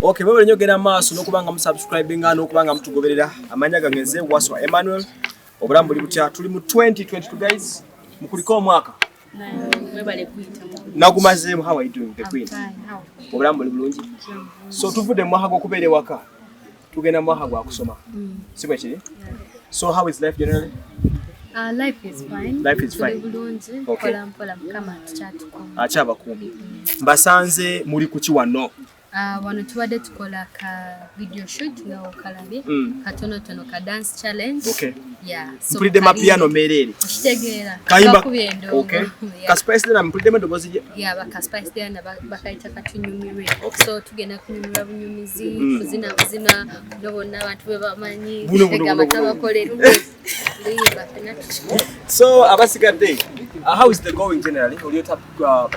Okay, mwebale nnyo genda maaso n'okuba nga musubscribinga n'okuba nga mutugoberera. Amanya gange nze Waswa Emmanuel. Obulamu buli butya? Tuli mu 2022, guys. Mukuliko omwaka. Mwebale kuyitamu. Nagumazeemu. How are you doing, the queen? Obulamu buli bulungi? So tuvudde mu mwaka gw'okubeera ewaka. Tugenda mu mwaka gwa kusoma. Si bwe kiri? So how is life generally? Life is fine. Life is fine. Tuli bulungi. Okay. Mpola mpola, Mukama tukyatukuuma. Akyabakuumi. Mbasanze muli kuki wano? Wano tubadde tukola ka video shoot nga okalabye, katonotono ka dance challenge. Yeah. So Mpulidde mapiano meereere. Okitegeera. Kayimba. Bakubye endongo. Yeah. Ka Spice Diana mpuliddemu eddoboozi lye. Yeah, baka Spice Diana bakayita katunyumirwe. Okay. So tugenda kunyumirwa bunyumizi, kuzina buzina, buno bonna abantu bwe bamanyi. Buno, buno, Egamba buno, buno. tabakolera luyimba ffenna tukikole. So abasigadde, how is the going generally? Oli ota,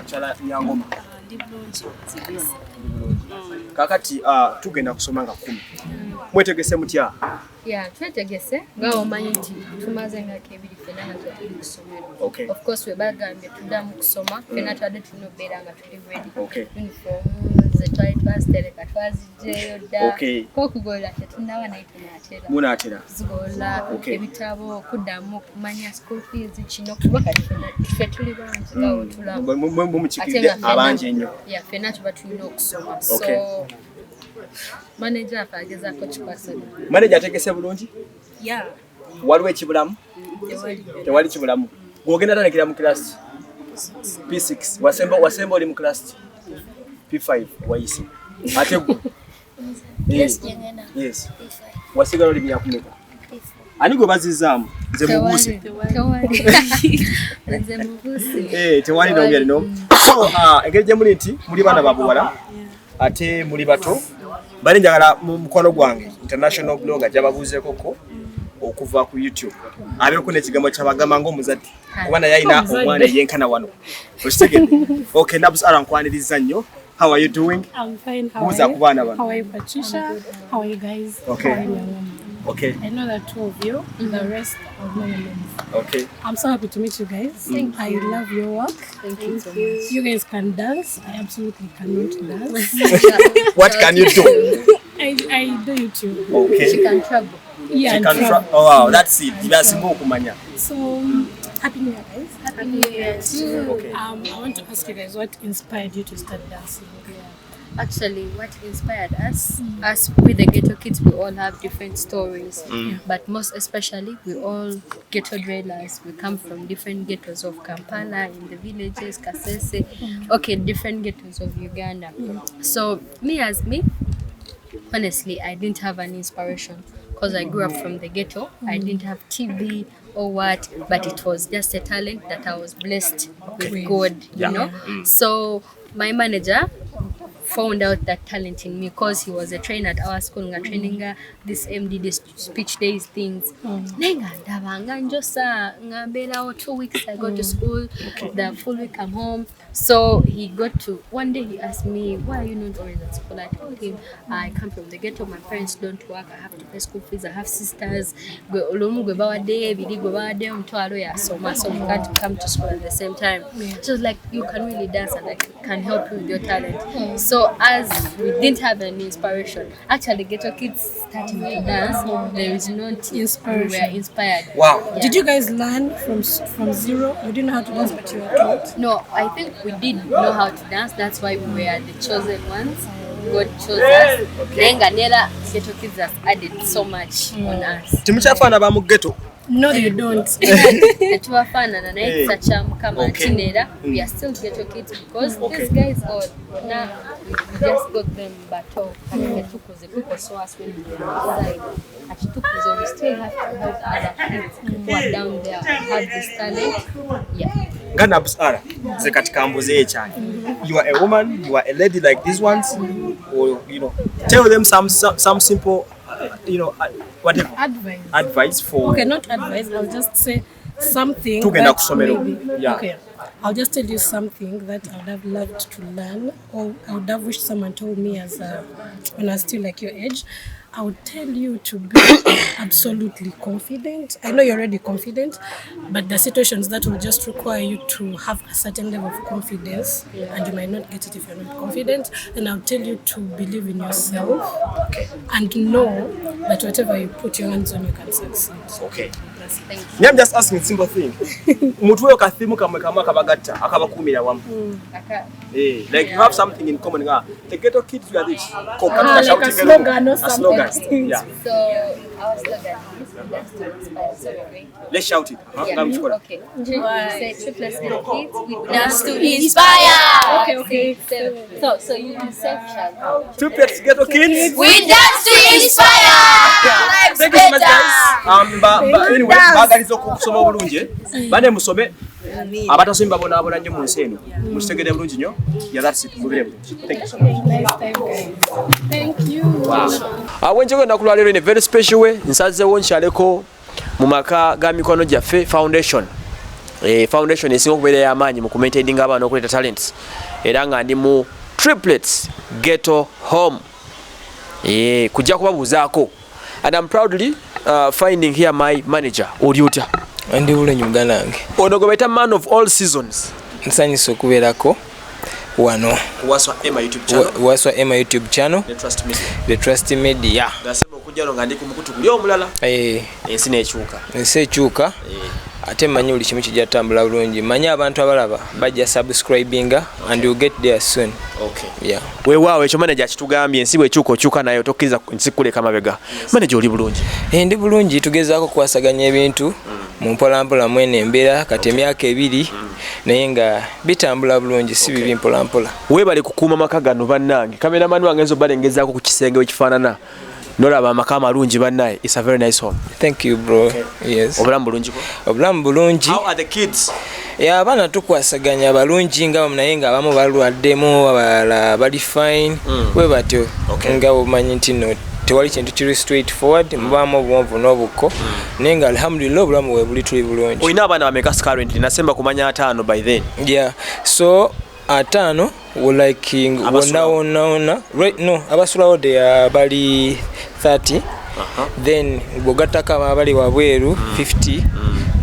Kyala Nyangoma? Ndi bulungi. Kakati tugenda kusoma nga 10. Mwetegese mutya? Yeah, twetegese nga omanyi nti tumaze emyaka 2 ffenna nga tetuli ku ssomero. Of course, we bagambye tuddamu kusoma, ffenna twadde tulina okubeera nga tuli ready. Uniform ze twali twazitereka twaziggyeyo dda. Kokugolola tetunnaba, naye tunaatera Munaatera. kuzigolola. Ebitabo, okuddamu okumanya school fees kino, kuba kati ffe tuli bangi nga wetulaba. Mumukikiridde abangi ennyo. Yeah, ffenna tuba tulina okusoma. So manager affe agezaako kikwasaganya. Manager ategese bulungi? Yeah. Waliwo ekibulamu? Tewali. Tewali kibulamu. Gw'ogenda tandikira mu class P6. Wasemba oli mu class P5 wayise. Ate gwe? Yes, gyengenda. Yes. P5. Wasigala oli byakumeka? P4. Ani gwe bazizaamu? Nze mubuuse. Tewali. Nze mubuuse. Eh, tewali n'omu yali n'omu. So, engeri gye muli nti muli baana ba buwala ate muli bato, bali njagala mu mukwano gwange international blogger gyababuuzeekoko okuva ku YouTube abeeko n'ekigambo kyabagamba ng'omuzadde, kuba naye alina Omuzadde. omwana eyenkana wano, okitegedde? Okay, Nabs Ara, nkwaniriza nnyo. How are you doing? I'm fine. How Buuza are you? ku baana bano. How are you, Patricia? How are you guys? Okay. How are you, Nyangoma? Okay. I know the two of you. The rest, I know your names. I'm so happy to meet you guys. Thank I love your work. Thank you so much. You guys can dance. I absolutely cannot dance. What can you do? I do YouTube. She can travel. Yeah, She and can travel. oh wow, that's it. Byasinga okumanya. So, happy New Year, guys. Happy New Year too. Okay. I want to ask you guys what inspired you to start dancing. Actually, what inspired us, us with the ghetto kids, we all have different stories. But most especially, we all ghetto dwellers. We come from different ghettos of Kampala, in the villages, Kasese, okay, different ghettos of Uganda. So, me as me, honestly, I didn't have an inspiration because I grew up from the ghetto. I didn't have TV or what, but it was just a talent that I was blessed with God, you know. So my manager found out that talent in me because he was a trainer at our school nga traininga this MDD speech days things, naye nga ndaba nga njosa nga mbeerawo 2 weeks, I go to school, the full week I'm home. So he got to one day, he asked me, "Why are you not always at school?" I told him, "I come from the ghetto. My parents don't work. I have to pay school fees. I have sisters. Gwe olumu gwe bawaddeyo ebiri, gwe bawaddeyo omutwalo yasoma, so we can't come to school at the same time." So it's like, "You can really dance and I can help you with your talent." So as we didn't have any inspiration, actually, ghetto kids starting to dance, there is not Inspiration. We were inspired. Wow. Yeah. Did you guys learn from zero? You didn't know how to dance, but you were taught. No, I think we did know how to dance. That's why we were the chosen ones. God chose us. Naye nga nera ghetto kids has added so much on us. Temukyafaana ba mu ghetto. No, you don't. Tetubafaanana, naye Hey. kisa kya Mukama nti neera we are still ghetto kids because these guys all na we just got them bato, kati tetukuze people saw us when we were outside. Kati tukuze, we still have to help other kids who are down there who have this talent, yeah. Nga Nabs Ara, nze kati kambuzeeyo ekyange. You are a woman, you are a lady like these ones, or tell them some simple whatever Advice. Advice for Okay, not advice. I'll just say something. Tugenda That ku ssomero. maybe- Yeah. Okay. I'll just tell you something that I would have loved to learn, or I would have wished someone told me as a, when I was still like your age. I would tell you to be absolutely confident. I know you're already confident, but the situations that will just require you to have a certain level of confidence, and you might not get it if you're not confident. And I'll tell you to believe in yourself and know that whatever you put your hands on, you can succeed. Okay. That's it. Thank you. Me, I'm just asking a simple thing. Mutuweyo ka theme kamwe kamwe akabagatta akabakuumira wamu. Eh, like you have something in common nga the ghetto kids, we are this. Ah, like a slogan or A slogan. something. Yeah. So our slogan is "Dance to Inspire." So we're going to Let's shout it. Huh? Yeah. Nga mukikola. Okay. We say triplets ghetto kids. We dance to inspire. Okay. Six, seven. So you yourself shall. Triplets ghetto kids. We dance to inspire. Thank you so much, guys. But anyway, baagaliza okusoma obulungi, eh? Bane musome. Abatasomye babonaabona nnyo mu nsi eno. Mukitegere bulungi nnyo. Yeah, that's it. Mubire bulungi. Thank you so much. Nice time, guys. Thank you. Awo enjego ennaku lwaleero in a very special way nsazeewo nkyaleko mu maka ga mikwano gyaffe foundation. Foundation esinga okubeera ey'amaanyi mu kumaintaininga abaana okuleeta talents, era nga ndi mu Triplets Ghetto Home, kujja kubabuuzaako, and I'm proudly finding here my manager. Oli otya? Ndi bulungi, muganda wange. Ono gwe baita man of all seasons. Nsanyusa okubeerako wano. Waswa Emma YouTube channel. Waswa Emma YouTube channel. Ne Trust Media. The Trust Media. Nasema okujja no nga ndi ku mukutu guli omulala, ensi n'ekyuka. Ensi ekyuka, ate mmanyi buli kimu kijja tutambula bulungi. Mmanyi abantu abalaba bajja subscribinga and you get there soon. Yeah. Weewaawo, ekyo manager akitugambye, ensi bwekyuka okyuka nayo, tokkiriza nsi kuleka mabega. Manager, oli bulungi? Eh, ndi bulungi, tugezaako okukwasaganya ebintu mu mpolampola mwene embeera kati emyaka 2, naye nga bitambula bulungi, si bibi, mpolampola. Weebale kukuuma maka gano. Bannange, cameraman wange nzo balengezaako ku kisenge wekifaanana, nolaba amaka amalungi. Bannaye, it's a very nice home. Thank you, bro. Yes. Obulamu bulungi ko? Obulamu bulungi. How are the kids? Ya, abaana tukwasaganya balungi nga naye nga abamu balwaddemu, abalala bali fine bwe batyo. Nga omanyi nti no tewali kintu kiri straight forward, mubaamu obuwonvu n'obukko, naye nga alhamdulillah obulamu bwe buli, tuli bulungi. Olina abaana bameka currently? Nasemba kumanya 50 by then. Yeah, so 50 like wonna. Abasulawo. Wonna wonna, right? No, abasulawo they are bali 30, then bw'ogattako abali wabweru 50,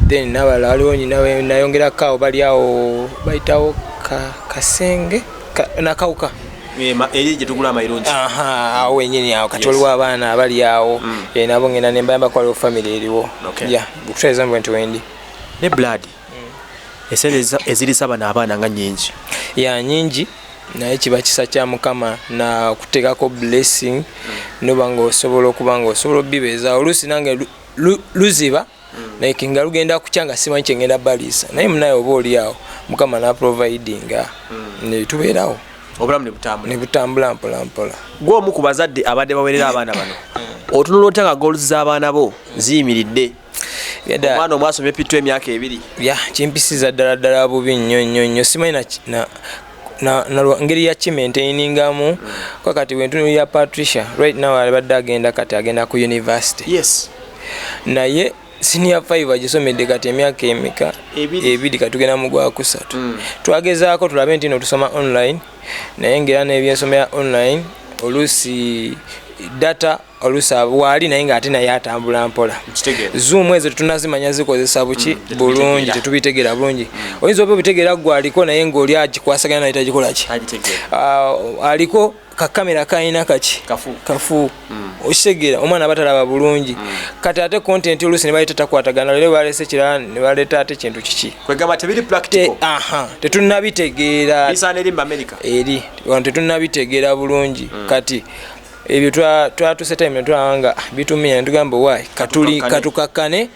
then n'abalala waliwo nyina nayongerako awo bali awo bayitawo kasenge nakawuka. Eri gye tugula amayirungi. Aha, awo wenyini awo kati waliwo abaana abali awo. Eh, nabo ngenda nembayambako, waliwo family eriwo. Yeah, okutwaliza nti wendi. Ne blood esente ezirisa bano abaana nga nnyingi. Ya, nyingi, naye kiba kisa kya Mukama na kuteekako blessing, noba nga osobola okuba nga osobola obibeeza. Oluusi nange luziba like nga lugenda kukya nga simanyi kyengenda baliisa, naye munaye oba oli awo Mukama naprovidinga ne tubeerawo. Obulamu ne butambula. Ne butambula mpola mpola. Gwe omu ku bazadde abadde bawerera abaana bano, otunula otya nga goals z'abaana bo ziyimiridde? Omwana omu asomye P2 emyaka 2. Ya, kimpisiza ddala ddala bubi nnyo nnyo nnyo. Simanyi ngeri ya kimaintainingamu kwa kati bwentunulira Patricia right now abadde agenda, kati agenda ku university. Naye senior 5 agisomedde kati emyaka emeka? 2. 2, katugenda mu gwakusatu. Twagezaako tulabe nti no tusoma online, naye ngaera n'ebyensoma ya online oluusi data, oluusi waali naye ngaate naye atambula mpola. Nkitegeera. Zoom ezo tetunazimanya zikozesa buki bulungi. Tetubitegeera. Tetubitegeera bulungi. Oyinza oba obitegeera gwe aliko, naye ngaoli agikwasaganya naye tagikola ki. Agitegeera. Ah, aliko kakamera kalina kaki. Kafu. Kafu, okitegeera? Omwana batalaba bulungi. Kati ate content oluusi ne baleeta takwatagana, leero balese kirala ne baleeta ate kintu kiki. Kwegamba tebiri practical. Aha, tetunnabitegeera. Bisaana eri mu America. Eri wano tetunnabitegeera bulungi. Kati ebyo twatuse time netulaba nga bitumenya, netugamba why Katukakkane. Katukakkane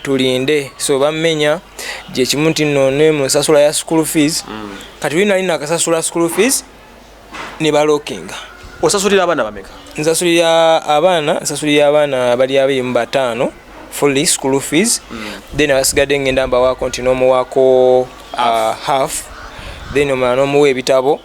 tulinde. So bamenya gyekimu nti nno ne mu nsasula ya school fees, kati luli nali nakasasula school fees ne balockinga. Osasulira abaana bameka? Nsasulira abaana bali 25 fully school fees, then abasigadde ngenda mbawaako nti n'omuwaako half, then omulala n'omuwa ebitabo,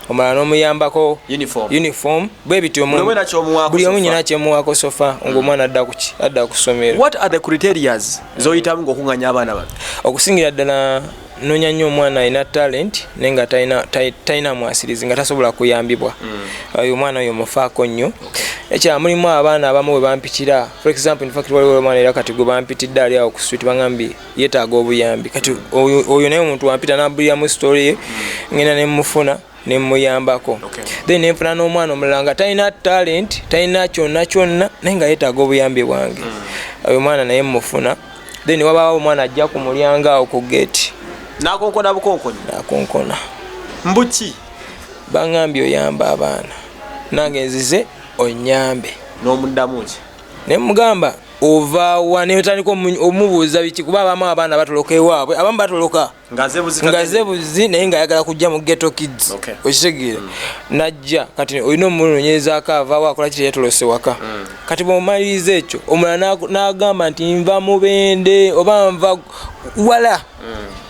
omulala n'omuyambako Uniform. Uniform, bwe bityo. Buli omu nakyomuwaako Buli omu so far. nyina kyemuwaako so far, ng'omwana adda kuki, adda ku ssomero. What are the criterias zoyitamu ng'okuŋŋanya abaana bano? Okusingira ddala noonya nnyo omwana alina talent naye nga talina mwasirizi, nga tasobola kuyambibwa. Oyo omwana oyo mufaako nnyo. Ekirala, mulimu abaana abamu we bampitira. For example, in fact, waliwo omwana era kati gwe bampitidde ali awo ku street, bangambye yeetaaga obuyambi. Kati oyo naye omuntu wampita nambuliramu story ye, ngenda nemufuna nemuyambako. Then nenfuna n'omwana omulala nga talina talent, talina kyonna kyonna, naye nga yeetaaga obuyambi bwange. Oyo omwana naye mufuna. Then wabaawo omwana ajja ku mulyango awo ku gate. Nakonkona bukonkoni? Nakonkona. Mbuki? Baŋŋambye oyamba abaana, nange nzize onyambe. N'omuddamu ki? Ne mugamba ovaawa, netandika omubuuza biki, kuba abamu abaana batoloka ewaabwe, abamu batoloka nga ze buzi, naye ngaayagala kujja mu Ghetto Kids. Okitegeera? Najja, kati olina omunoonyerezaako avaawo, akola ki, teyatolose waka. Kati bwomaliriza ekyo, omulala n'agamba nti nva Mubende oba nva wala,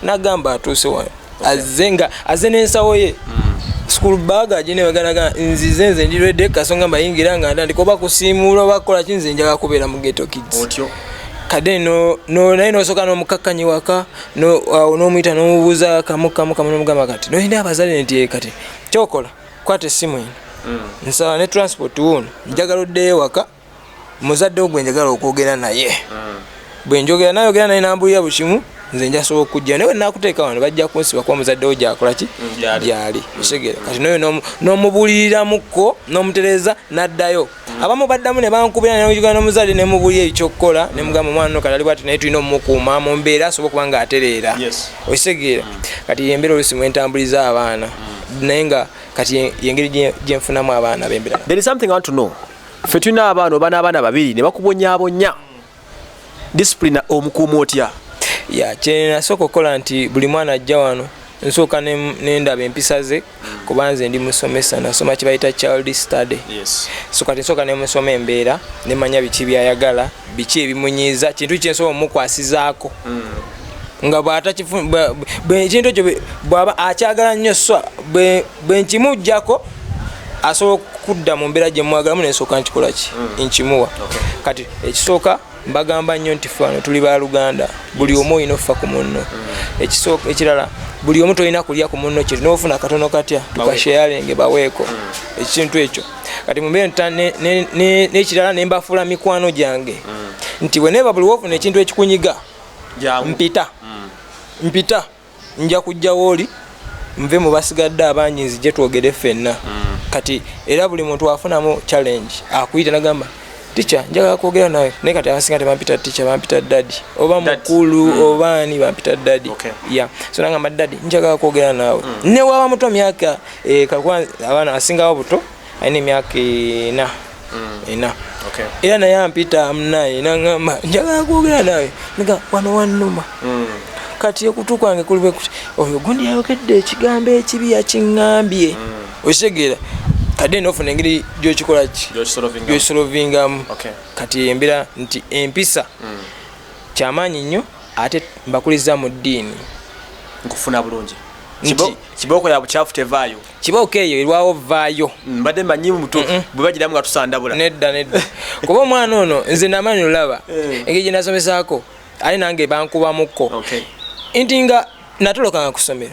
n'agamba atuuse wano, azze nga azze n'ensawo ye, school bag aginebaganaga, nzize nze ndi ready, kasonga mbayingira nga ntandika oba kusiimuula oba kukola ki, nze njagala kubeera mu Ghetto Kids. Otyo. Kade naye nosooka n'omukakkanyi waka, awo n'omuyita n'omubuuza kamu kamu kamu, n'omugamba kati nolina abazadde nti, "Eh, kati kyokola, kwata essimu eno, nsaba ne transport wuuno, njagala oddeyo waka, muzadde wo gwe njagala okwogera naye, bwe njogera nayogera naye nambulira bukimu, nze njasobola okujja, naye nakuteeka wano bajja kunsiba kuba muzadde wo gyakola ki?" Gyali. Gyali. Otegera? Kati noyo n'omubuuliriramuko n'omutereeza n'addayo. Abamu baddamu ne bankubira nenjogera n'omuzadde nemubuulira ekyokukola, nemugamba omwana ono kati ali bwati, naye tulina omumukuuma mu mbeera asobola okuba nga atereera. Okitegeera? Kati yembeera oluusi mwentambuliza abaana, naye nga kati yengeri gyenfunamu abaana bembeera. There is something I want to know. Ffe tulina abaana oba n'abaana babiri ne bakubonyaabonya. Discipline omukuuma otya? Ya, kyenasooka okukola nti buli mwana ajja wano nsooka nendaba empisa ze, kuba nze ndi musomesa, nasoma kibayita child study. So kati nsooka nemusoma embeera, nemanya biki byayagala, biki ebimunyiiza, kintu kyensobola omukwasizaako nga ekintu ekyo bw'aba akyagala nnyo, so bwe nkimugjako asobola okudda mu mbeera gye mwagalamu, nensooka nkikola ki, nkimuwa. Kati ekisooka mbagamba nnyo nti ffe wano tuli baluganda, buli omu olina okufa ku munno. Ekisooka, ekirala, buli omu tolina kulya ku munno kintu, nofuna katono katya, tukasharinge, baweeko ekintu ekyo. Kati mumbeera n'ekirala nembafuula mikwano gyange, nti bweneeba buli wofuna ekintu ekikunyiga, Jangu. Mpita, mpita, nja kujjawo oli nve mu basigadde abangi, nzije twogere ffenna. Kati era buli muntu afunamu challenge akuyita nagamba, "Teacher, njagala kwogera nawe." Naye kati abasinga tebampita teacher, bampita daddy oba Daddy. mukulu oba ani, bampita daddy. Yeah, so nagamba, "Daddy, njagala kwogera naawe." Ne waba muto myaka kakuba abaana asingawo buto alina emyaka 4 4. Era naye ampita munaye nagamba, "Njagala kwogera naawe." Nga wano wannuma, kati okutu kwange kuli bwe kuti, oyo gundi yayogedde ekigambo ekibi, yakiŋŋambye. Okitegeera? Kati nofuna engeri gyokikola ki, gyosolovingamu. Kati embeera nti empisa kyamaanyi nnyo, ate mbakuliza mu ddiini. Nkufuna bulungi. Nti Kibooko ya bukyafu tevaayo. Kibooko eyo erwawo vaayo. Mbadde manyi mutu bwe bagiramu nga tusandabula. Nedda, nedda, kuba omwana ono nze namaanyi olaba engeri gye nasomesaako, ate nange bankubamukko nti nga natolokanga ku ssomero,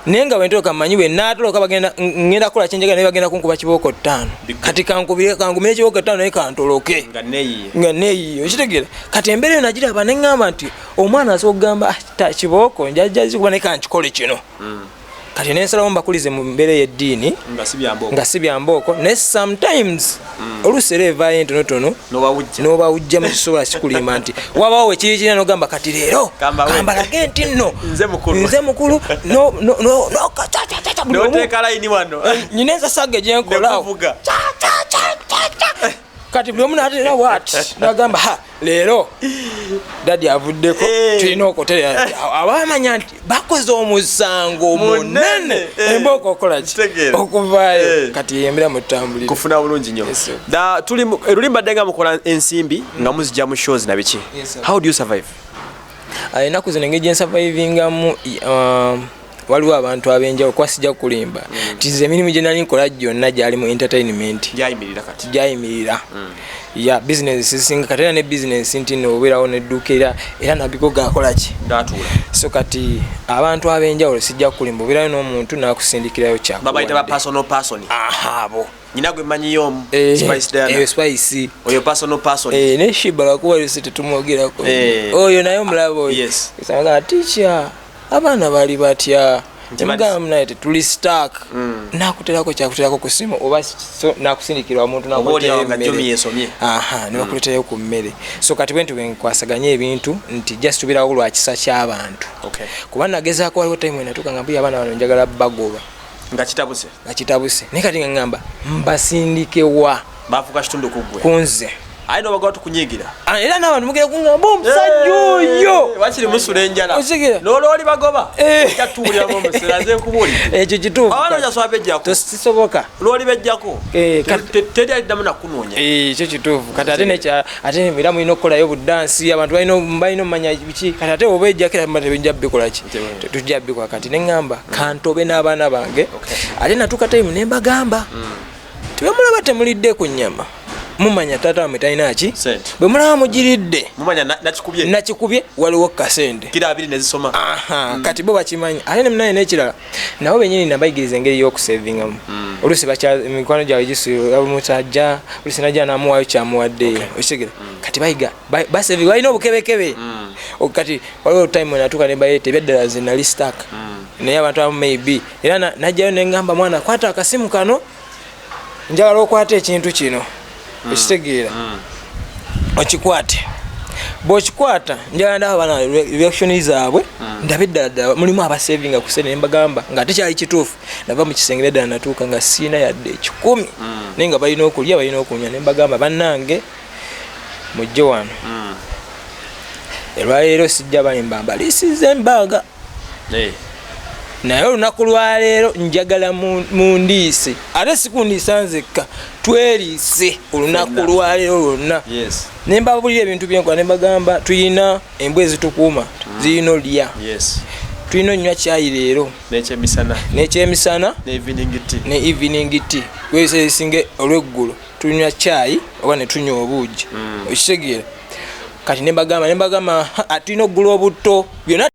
naye nga bwentoloka mmanyi bwe naatoloka bagenda ngenda kukola kyenjagala, naye bagenda kunkuba kibooko 5. Kati kankubire, kangumire kibooko 5, naye kantoloke. Nga neeyiye. Nga neeyiye. Okitegeera? Kati embeera eyo nagiraba neŋŋamba nti omwana asobola okugamba, "Ah, ta kibooko njajja zikuba, naye kankikole kino." Kati nensalawo mbakulize mu mbeera ey'eddiini. Nga si byambooko. Nga si byambooko, naye sometimes oluusi era evaayo entonotono. Nobawujja. N'obawujjamu. Kisobola kikulimba nti wabawo wekiri nogamba kati leero Kambawe. kambalage nti nno Nze mukulu. Nze mukulu, no, cha, cha, cha, cha, buli omu. Noteeka layini wano. Nyina ensasaga gyenkolawo. Nekuvuga. Kati buli omu natera wat nagamba, "Ha, leero daddy avuddeko." Tulina okuterera abamanya nti bakoze omusango Munene. munene. Embooko okola ki? Kitegeera. Okuvaayo. Kati yembera mutambulire. Kufuna bulungi nnyo. Yes, sir. Tuli eruli mbadde nga mukola ensimbi nga muzijja mu shows na biki. Yes, sir. How do you survive? Ennaku zino engeri gyensurvivingamu, Waliwo abantu ab'enjawulo, kuba sijja kulimba nti nze emirimu gye nali nkola gyonna gyali mu entertainment. Gyayimirira kati. Gyayimirira. Ya, business zisinga kati, era ne business nti no obeerawo nedduuka, era nabiko gakola ki? Ngatuula. So kati abantu ab'enjawulo, sijja kulimba, obeerayo n'omuntu n'akusindikirayo. Babayita ba Kyakuwadde. personal person. Aha, abo. Nyina gwe mmanyiyo omu, Spice Diana. Spice. Oyo personal person. Ne Shiba, lwakuba lusi tetumwogerako. Oyo naye omulaba oyo. Sanga teacher, abaana bali batya? Nti Nemugamba, munaye tetuli stuck. Nakuterako kyakuterako ku simu oba so, nakusindikira omuntu. Oba oli awo Nakuleeterayo nga emmere. Jomi yesomye. Aha, nebakuleeterayo ku mmere. So kati bwe nti bwenkwasaganya ebintu nti just tubeerawo lwa kisa ky'abantu. Kuba nagezaako, waliwo time enatuuka nga mbuya abaana bano njagala bagoba. Nga kitabuse. Nga kitabuse, naye kati nga ngamba mbasindikewa? Bafuuka kitundu ku ggwe. Kunze. Aye nobagoba tukunyiigira. Ah, era n'abantu mugenda kuŋŋamba omusajja oyo. Wakiri musula enjala. Osigera. N'olwoli bagoba. Eh. Ojja tuwuliramu omusera, nze nkubuulidde. Ekyo kituufu. Abaana ojasobola bejjako. Tosisoboka. Lwoli bejjako. Eh, Teri aliddamu nakunoonya. Eh, ekyo kituufu. Kati ate nekya ate era mulina okukolayo budansi, abantu balina omumanya biki. Kati ate oba ejjako era tebijja bikola ki, tetujja bikola. Kati neŋŋamba kantobe n'abaana bange. Ate natuuka time ne mbagamba, tebemulaba temulidde ku nnyama, mumanya taata wamwe talina ki. Sente. Bwe mulaba mugiridde, mumanya nakikubye. Nakikubye, waliwo kasente. Kiro 20 nezisoma. Aha, kati bo bakimanyi. Ate nemunaye n'ekirala, nabo benyini nabayigiriza engeri y'okusevingamu. Oluusi mikwano gyabwe gisumusajja, oluusi najja namuwayo kyamuwadde, okitegera. Kati bayiga basevinga, balina obukebekebe. Kati waliwo time natuuka ne bayeta ebyaddala ze nali stuck, naye abantu abamu maybe era najjayo neŋŋamba, mwana kwata akasimu kano, njagala okwata ekintu kino, okitegeera, okikwate. Bw'okikwata, njagala ndaba abaana reaction zaabwe, ndabe ddala ddala mulimu abasevinga ku sente. Nembagamba nga tekyali kituufu, nava mu kisenge ddala natuuka nga siina yadde 100, naye nga balina okulya, balina okunywa. Nembagamba, bannange, mujje wano, olwaleero sijja balimba, mbaliisiza embaga, naye olunaku lwaleero njagala mundiise, ate sikundiisa nzekka, tweriise olunaku Ffenna. lwaleero lwonna. Nembabulira ebintu byenkola, nembagamba tuyina embwa ezitukuuma, zirina olya, tulina onywa kyayi leero. N'ekyemisana. N'ekyemisana. Ne evening tea. Ne evening tea. Lwebiseera ebisinga olweggulo tunywa kyayi oba ne tunywa obuugi, okitegeera. Kati nembagamba, "Ha, tulina okugula obutto byonna."